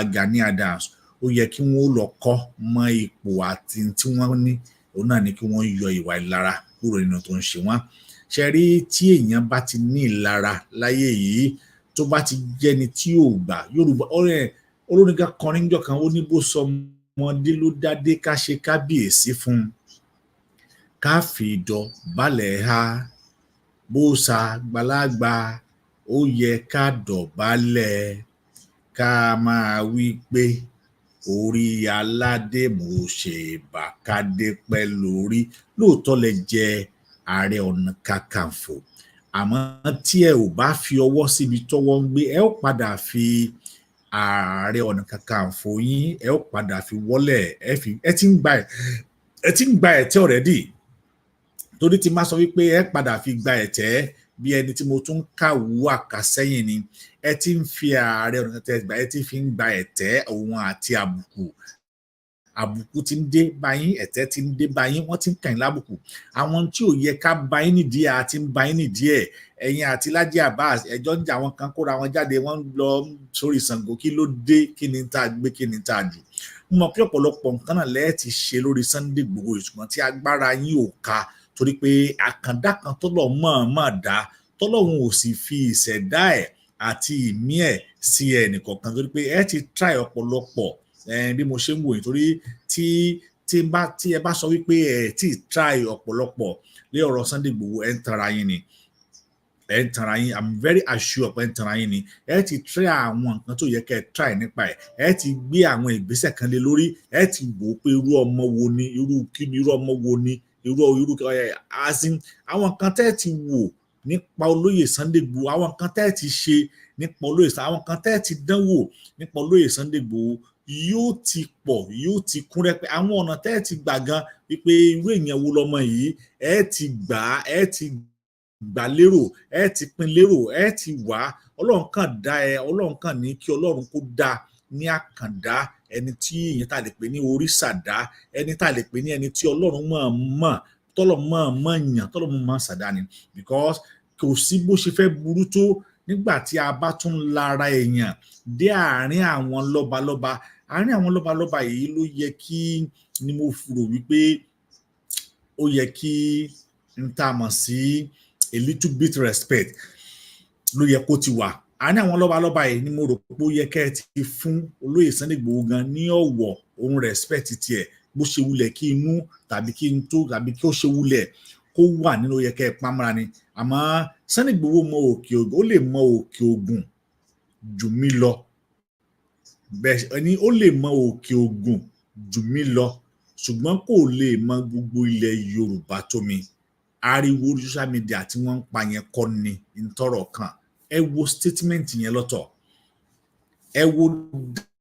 Gani Adams, ó yẹ kí wọ́n lọ kọ́ mọ́ ipò àti tí wọ́n ní òun náà ni kí wọ́n yọ ìwà ìlara kúrò nínú tó ń ṣe wọ́n. Ṣe rí, tí èèyàn bá ti ní ìlara láyé yìí, tó bá ti jẹ́ni tí ò gbà, Yorùbá ọ̀rẹ́ olórin kan kọrin níjọ́ kan, ó ní bó sọ ọmọdé ló dádé, ká ṣe kábíyèsí fún un, ká fi dọ̀bálẹ̀ ha. Bó ṣàgbàlagbà, ó yẹ ká dọ̀bálẹ̀, ká máa wí pé orí aládé, mo ṣèbà, kádé pẹ́ lórí. Lóòótọ́ lẹ jẹ Ààrẹ Ọ̀nà Kakanfò, àmọ́ tí ẹ ò bá fi ọwọ́ síbi tọ́wọ́ ń gbé, ẹ ó padà fi Ààrẹ Ọ̀nà Kakanfò yín, ẹ ó padà fi wọ́lẹ̀. Ẹ fi ẹ ti ń gba ẹ̀tẹ́ already, torí tí má sọ wípé ẹ padà fi gba ẹ̀tẹ́ bí ẹni tí mo tún kàwú àkàsẹ́yìn ni. Ẹ ti ń fi Ààrẹ Ọ̀nà Kakanfò, ẹ ti fi ń gba ẹ̀tẹ́ òun àti àbùkù. Àbùkù ti ń dé báyìí, ẹ̀tẹ́ ti ń dé báyìí, wọ́n ti ń kàn yín lábùkù. Àwọn tí ò yẹ ká bá yín nídìí ẹ̀ àti ń bá yín nídìí ẹ̀. Ẹ̀yin àti Lájí Abbas ẹjọ́ ń jà, àwọn kan kóra wọn jáde, wọ́n ń lọ sórí Ṣàngó. Kí ló dé? Kí ni tá a gbé? Kí ni tá a jù? Mo mọ̀ pé ọ̀pọ̀lọpọ̀ nǹkan náà lẹ́ẹ̀ ti ṣe lórí Sunday Igboho, ṣùgbọ́n tí agbára yín ò ka, torí pé àkàndá kan tọ́lọ̀ mọ̀ọ́mọ̀ dá, tọ́lọ́hun ò sì fi ìṣẹ̀dá ẹ̀ àti ìmí ẹ̀ sí ẹnìkọ̀ọ̀kan, torí pé ẹ ti try ọ̀pọ̀lọpọ̀ bí mo ṣe ń wò yín. Torí tí ẹ bá sọ wípé ẹ ti try ọ̀pọ̀lọpọ̀ lé ọ̀rọ̀ Sunday Igboho, ẹ ń tanra yín ni, ẹ ń tanra yín. I'm very assured pé ẹ ń tanra yín ni. Ẹ ti try àwọn nǹkan tó yẹ kẹ́ ẹ try nípa ẹ, ẹ ti gbé àwọn ìgbésẹ̀ kan lé lórí, ẹ ti wò ó pé irú ọmọ wo ni, irú kí ni, irú ọmọ wo ni, irú ẹ asin àwọn nǹkan tẹ́ ẹ ti wò nípa olóyè Sunday Igboho, àwọn nǹkan tẹ́ ẹ ti ṣe nípa olóyè, àwọn nǹkan tẹ́ ẹ ti dánwò nípa olóyè Sunday Igboho yóò ti pọ̀, yóò ti kún rẹpẹ. Àwọn ọ̀nà tẹ́ ẹ ti gbà gan wípé irú èèyàn wo lọmọ yìí, ẹ ti gbà á, ẹ ti gbà lérò, ẹ ti pín lérò, ẹ ti wá. Ọlọ́run kàn dá ẹ, Ọlọ́run kàn ní kí Ọlọ́run kó dá ní àkàndá, ẹni tí èèyàn tá lè pè ní orísàdá, ẹni tá lè pè ní ẹni tí Ọlọ́run mọ̀ mọ̀, tọ́lọ̀ mọ̀ mọ̀ yàn, tọ́lọ̀ mọ̀ mọ̀ sàdá ni, because kò sí bó ṣe fẹ́ burú tó nígbà tí a bá tún lára èèyàn dé àárín àwọn lọ́balọ́ba. Àárín àwọn lọ́balọ́ba yìí ló yẹ kí ni mo rò wípé ó yẹ kí n tá a mọ̀ sí a little bit respect ló yẹ kó ti wà. Àárín àwọn lọ́balọ́ba yìí ni mo rò pé ó yẹ kẹ́ ẹ ti fún olóyè Sunday Igboho gan ní ọ̀wọ̀ òun respect tiẹ̀. Bó ṣe wulẹ̀ kí inú tàbí kí n tó tàbí kí ó ṣe wulẹ̀ kó wà nínú, ó yẹ kẹ́ ẹ pamọ́ra ni. Àmọ́ Sunday Igboho mọ òkè Ògùn, ó lè mọ òkè Ògùn jù mí lọ. Bẹ́ẹ̀ ni, ó lè mọ òkè Ògùn jù mí lọ, ṣùgbọ́n kò lè mọ gbogbo ilẹ̀ Yorùbá tó mi. Ariwo orí social media tí wọ́n ń pa yẹn kọ́ ni ntọ́rọ̀ kan. Ẹ wo statement yẹn lọ́tọ̀, ẹ wo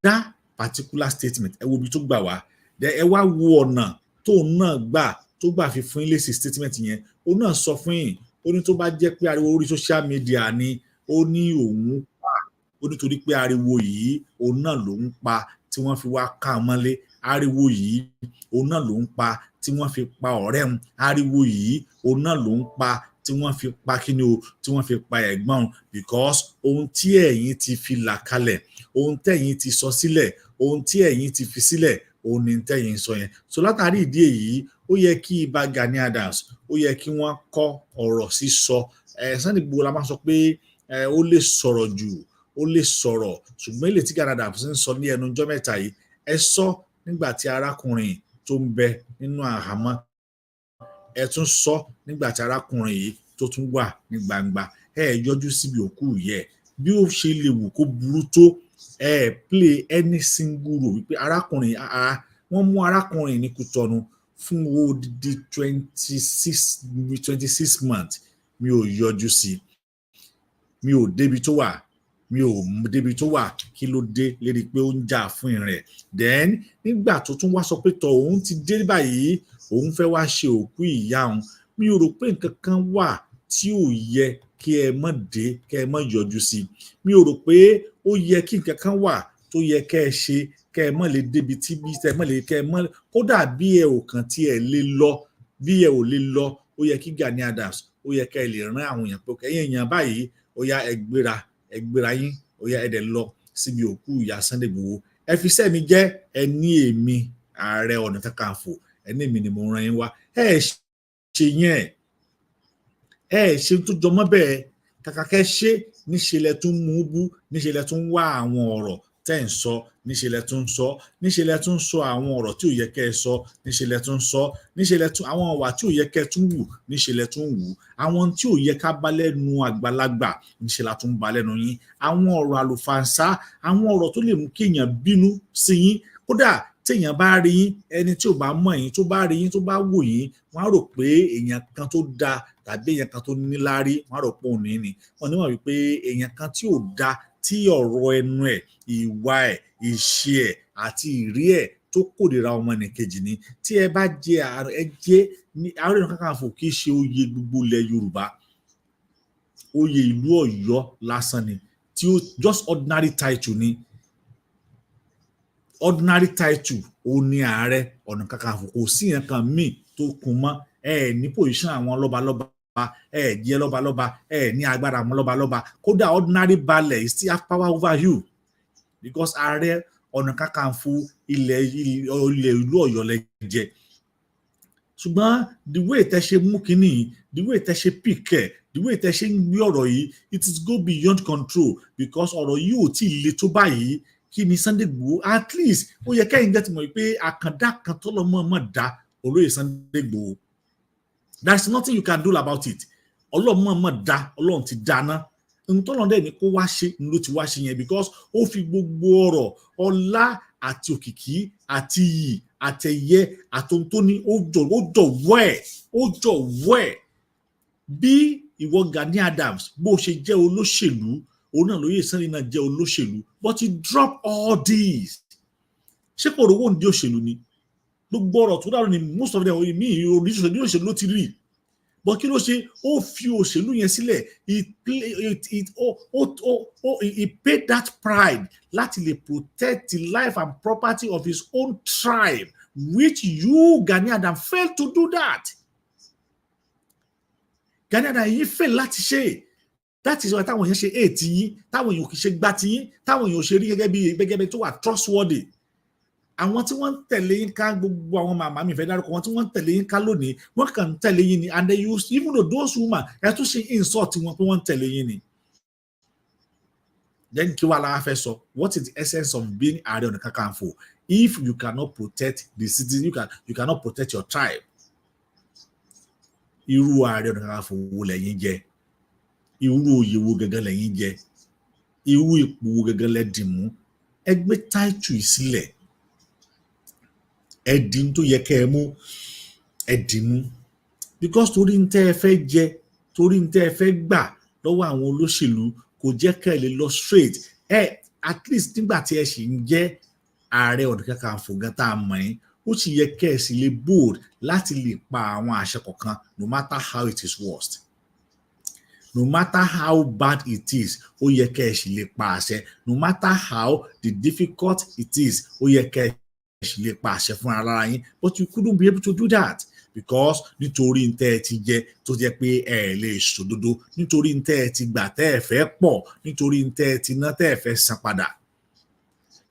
that particular statement, ẹ wo ibi tó gbà wá, ẹ wá wo ọ̀nà tóun náà gbà tó gbà fi fún yín lésì statement yẹn. Ó náà sọ fún yín, ó ní tó bá jẹ́ pé ariwo orí social media ni, ó ní òun pa, ó nítorí pé ariwo yìí òun náà ló ń pa tí wọ́n fi wá ká a mọ́lé. Ariwo yìí òun náà ló ń pa tí wọ́n fi pa ọ̀rẹ́ òun. Ariwo yìí òun náà ló ń pa tí wọ́n fi pa kíni o, tí wọ́n fi pa ẹ̀gbọ́n òun, because ohun tí ẹ̀yin ti fi là kalẹ̀, ohun tẹ̀yin ti sọ sílẹ̀, ohun tí ẹ̀yin ti fi sílẹ̀, òun ni tẹ̀yin sọ yẹn. So látàrí ìdí èyí, ó yẹ kí Ìbà Gani Adams, ó yẹ kí wọ́n kọ́ ọ̀rọ̀ sísọ. Ẹ̀ Sunday Igboho la máa sọ pé ẹ ó lè sọ̀rọ̀ jù, ó lè sọ̀rọ̀, ṣùgbọ́n ilé tí Gani Adams ń sọ ní ẹnu ọjọ́ mẹ́ta yìí, ẹ sọ nígbà tí arákùnrin tó ń bẹ nínú àhámọ́, ẹ tún sọ nígbà tí arákùnrin yìí tó tún wà ní gbangba, ẹ yọjú síbi òkú yẹ. Bí ó ṣe lè wù kó burú tó, ẹ play any single role wípé arákùnrin, wọ́n mú arákùnrin ní Kútọ́nù fún odidi 26 months, mi ò yọjú sí, mi ò débi tó wà, mi ò débi tó wà. Kí ló dé lérí pé ó ń jà fún ìrìn rẹ̀? Then nígbà tó tún wá sọ pé tọ òun ti dé báyìí, òun fẹ́ wá ṣe òkú ìyá òun, mi ò rò pé nǹkan kan wà tí ò yẹ kí ẹ mọ̀ dé, kí ẹ mọ̀ yọjú sí. Mi ò rò pé ó yẹ kí nǹkan kan wà tó yẹ kẹ́ ẹ ṣe kẹ́ ẹ mọ̀ lè débi tí bí ẹ mọ̀ lè kẹ́ ẹ mọ̀. Kódà bí ẹ ò kàn tí ẹ lè lọ, bí ẹ ò lè lọ, ó yẹ kí Gani Adams, ó yẹ kẹ́ ẹ lè rán àwọn èèyàn pé ẹ̀yin èèyàn báyìí, ó yá, ẹ gbéra, ẹ gbéra yín, ó yá, ẹ dẹ̀ lọ. Síbi òkú ìyá Sunday Igboho, ẹ fi iṣẹ́ mi jẹ́. Ẹ ní èmi Ààrẹ Ọ̀nà Kakanfò, ẹ ní èmi ni mo rán yín wá. Ẹ ṣe yẹn, ẹ ṣe tó jọmọ́ bẹ́ẹ̀. Kàkà kẹ́ ṣe, níṣe lẹ tún mú bú, níṣe lẹ tún wá àwọn ọ̀rọ̀ tẹ́ ń sọ, níṣe lẹ tún sọ, níṣe lẹ tún sọ àwọn ọ̀rọ̀ tí ò yẹ kẹ́ ẹ sọ, níṣe lẹ tún sọ, níṣe lẹ tún àwọn ọ̀wà tí ò yẹ kẹ́ ẹ tún wù, níṣe lẹ tún wù, àwọn tí ò yẹ ká bá lẹ́nu àgbàlagbà, níṣe la tún bá lẹ́nu yín, àwọn ọ̀rọ̀ àlùfànṣá, àwọn ọ̀rọ̀ tó lè mú kí èèyàn bínú sí yín. Kódà téèyàn bá rí yín, ẹni tí ò bá mọ̀ yín, tó bá rí yín, tó bá wò yín, wọ́n á rò pé èèyàn kan tó dáa tàbí èèyàn kan tó níláárí, wọ́n á rò pé òun ní ni wọ́n ní wọ́n wípé èèyàn kan tí ò dáa, tí ọ̀rọ̀ ẹnu ẹ̀, ìwà ẹ̀, ìṣe ẹ̀ àti ìrí ẹ̀ tó kórìíra ọmọnìkejì ni. Tí ẹ bá jẹ, ẹ jẹ ní Ààrẹ Ọ̀nà Kakanfò, kì í ṣe oyè gbogbo ilẹ̀ Yorùbá, oyè ìlú Ọ̀yọ́ lásán ni, tí ó just ordinary title ni. Ordinary title ó ní Ààrẹ Ọ̀nà Kakanfò, kò sí nǹkan míì tó kún mọ́. Ẹ ní position àwọn lọ́balọ́ba, ẹ jẹ́ lọ́balọ́ba, ẹ ní agbára àwọn lọ́balọ́ba. Kódà ordinary baálẹ̀ still have power over you, because Ààrẹ Ọ̀nà Kakanfò ilẹ̀ ìlú Ọ̀yọ́ lẹ jẹ́. Ṣùgbọ́n the way tẹ́ ṣe mú kínní, the way tẹ́ ṣe pick ẹ̀, the way tẹ́ ṣe ń gbé ọ̀rọ̀ yìí, it is go beyond control, because ọ̀rọ̀ yìí ò tí ì le tó báyìí. Kí ni Sunday Igboho? At least ó yẹ kẹ́yìn jẹ́ ti mọ̀ pé àkàndá kan tó lọ́mọ mọ̀ dá olóyè Sunday Igboho. There is nothing you can do about it. Ọlọ́mọ mọ̀ dá, Ọlọ́run ti dáná ntọ́nà dẹ̀ ni kó wá ṣe ló ti wá ṣe yẹn, because ó fi gbogbo ọ̀rọ̀, ọlá àti òkìkí àti iyì àtẹ̀yẹ àtòntóní, ó jọ̀wọ́ ẹ̀, ó jọ̀wọ́ ẹ̀. Bí ìwọ Gani Adams bó ṣe jẹ́ olóṣèlú, òun náà lóye Sunday náà jẹ́ olóṣèlú, but he drop all these. Ṣé kò rówó ní òṣèlú ni? Gbogbo ọ̀rọ̀ tó dàrú ni most of them mi oníṣòṣèlú òṣèlú ló ti rí, but kí ló ṣe? Ó fi òṣèlú yẹn sílẹ̀. He play it it ó ó ó he paid that pride láti lè protect the life and property of his own tribe, which you, Gani Adams, failed to do that. Gani Adams yìí fail láti ṣe. That is why táwọn èèyàn ṣe hate yín, táwọn èèyàn kì í ṣe gbá ti yín, táwọn èèyàn ò ṣe rí gẹ́gẹ́ bí tó wà trustworthy. Àwọn tí wọ́n ń tẹ̀lé yín ká, gbogbo àwọn màmá mi fẹ́ dárúkọ wọn tí wọ́n ń tẹ̀lé yín ká lónìí, wọ́n kàn ń tẹ̀lé yín ni. And then you, even though those women, ẹ tún ṣe insult wọn pé wọ́n ń tẹ̀lé yín ni. Then kí wàá lára fẹ́ sọ? What is the essence of being Ààrẹ Ọ̀nà Kakanfò if you cannot protect the citizen, you cannot protect your tribe? Irú Ààrẹ Ọ̀nà Kakanfò wo lẹ́yìn jẹ́? Irú oyè wo gẹ́gẹ́ lẹ́yìn jẹ́? Irú ipò wo gẹ́gẹ́ lẹ́ dì mú? Ẹ gbé táìtù yìí sílẹ̀, ẹ di tó yẹ kẹ́ ẹ mú, ẹ dì mú, because torí ń tẹ́ ẹ fẹ́ jẹ, torí ń tẹ́ ẹ fẹ́ gbà lọ́wọ́ àwọn olóṣèlú, kò jẹ́ kẹ́ ẹ lè lọ straight. Ẹ at least nígbà tí ẹ sì ń jẹ́ Ààrẹ Ọ̀nà Kakanfò gan tá a mọ̀ yín, ó sì yẹ kẹ́ ẹ sì lè bold láti lè pa àwọn àṣẹ kọ̀ọ̀kan, no matter how it is worst, no matter how bad it is, ó yẹ kẹ́ ẹ sì lè pa àṣẹ. No matter how the difficult it is, ó yẹ kẹ́ ẹ sì lè pa àṣẹ fún ara yín, but you couldn't be able to do that because nítorí ntẹ́ ẹ ti jẹ tó jẹ́ pé ẹ lè ṣòdodo, nítorí ntẹ́ ẹ ti gbà tẹ́ ẹ fẹ́ pọ̀, nítorí ntẹ́ ẹ ti ná tẹ́ ẹ fẹ́ san padà.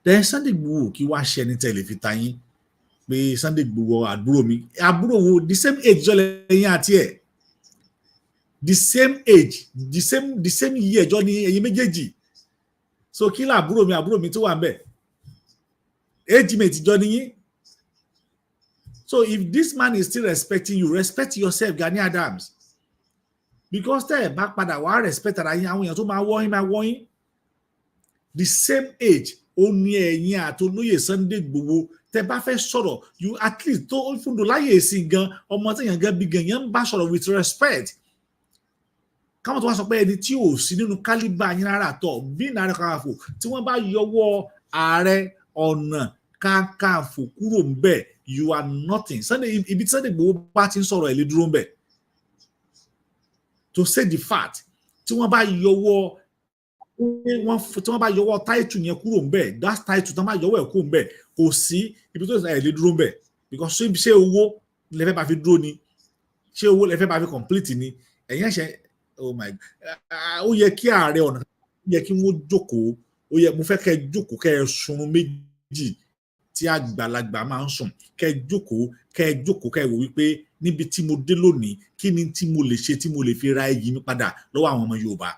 Then Sunday Igboho, kí wá ṣe ẹni tẹ́ lè fi ta yín pé Sunday Igboho àbúrò mi? Àbúrò wo? The same age jọ lẹ́yìn àti ẹ̀, the same age, the same year jọ ní ẹ̀yin méjèèjì. So kí ló àbúrò mi, àbúrò mi tó wà ń bẹ̀? Age mate jọ ní yín. So if this man is still respecting you, respect yourself, Gani Adams, because tẹ́ ẹ̀ bá padà wá respect ara yín, àwọn èèyàn tó máa wọ́ yín máa wọ́ yín. The same age ó ní ẹ̀yin àti olóyè Sunday Igboho. Tẹ́ bá fẹ́ sọ̀rọ̀, you at least tó fúndùn láyè sí gan, ọmọ téèyàn gan bí gan yẹn ń bá sọ̀rọ̀ with respect, káwọn tó wá sọ pé ẹni tí ò sí nínú caliber yín rárá tọ̀ bí Ààrẹ Kakanfò, tí wọ́n bá yọwọ́ Ààrẹ Ọ̀nà Kakanfò kúrò ń bẹ̀, you are nothing. Sunday, ibi tí Sunday Igboho bá ti ń sọ̀rọ̀, ẹ̀ lè dúró ń bẹ̀. To say the fact, tí wọ́n bá yọwọ́ title yẹn kúrò ń bẹ̀, that title, tí wọ́n bá yọwọ́ ẹ̀ kúrò ń bẹ̀, kò sí ibi tó ẹ̀ lè dúró ń bẹ̀, because ṣé owó lẹ fẹ́ bá fi dúró ni? Ṣé owó lẹ fẹ́ bá fi complete ni? Ẹ̀yin ẹ̀ṣẹ̀, oh my, ó yẹ kí Ààrẹ Ọ̀nà yẹ kí wọ́n jókòó. Ó Ó yẹ, mo fẹ́ kẹ́ ẹ jókòó, kẹ́ ẹ sunrun méjì tí àgbàlagbà máa ń sùn. Kẹ́ ẹ jókòó, kẹ́ ẹ jókòó, kẹ́ ẹ wò wípé níbi tí mo dé lónìí, kí ni tí mo lè ṣe tí mo lè fi ra iyì mi padà lọ́wọ́ àwọn ọmọ Yorùbá?